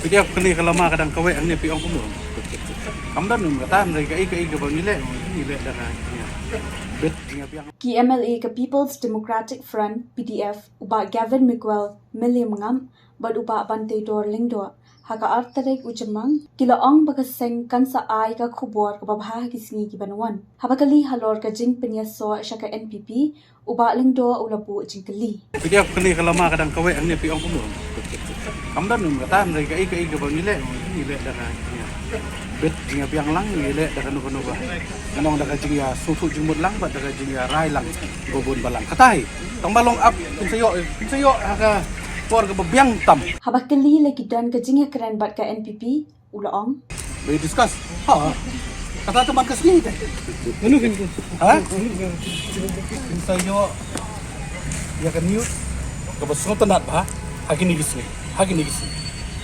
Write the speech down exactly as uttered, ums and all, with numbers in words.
PDF kane ka lama ka dang kawek hangne phi ong kumno. Kam don um kata hynrei kaei kaei kaba ngi leh, ngi leh da ka jingïa bit jingïabiang. Ki MLA ka People's Democratic Front, PDF, u Bah Gavin Miguel Mylliem Ngam bad u Bah Banteidor Lyngdoh ha ka ar tarik u Jymmang ki la ong ba ka seng kan sa ai ka khubor kaba bha ha ki sngi ki ban wan. Haba kylli halor ka jingpynïasoh sha ka NPP, u Bah Lyngdoh u la buh jingkylli. PDF kane ka lama ka dang kawek hangne phi ong kumno. Kam don um kata hynrei kaei kaei kaba ngi leh, ngi leh da ka jingïa bit jingïabiang lang, ngi leh da kano kano ba ngan ong da ka jingïasngewthuh jingmut lang bad da ka jingïarai lang ba bun balang. Kata hi tang ba long ap phin sa ïoh, phin sa ïoh ha ka por kaba biang tam. Haba kylli la ki don ka jingïakren bad ka NPP, u la ong. Ba discuss. Ha. Kata ka man ka sngi te. Ngano kan tu? Ha? Phin sa ïoh ïa ka news kaba sngewtynnat bha ha kine ki sngi. Ha kine ki sngi.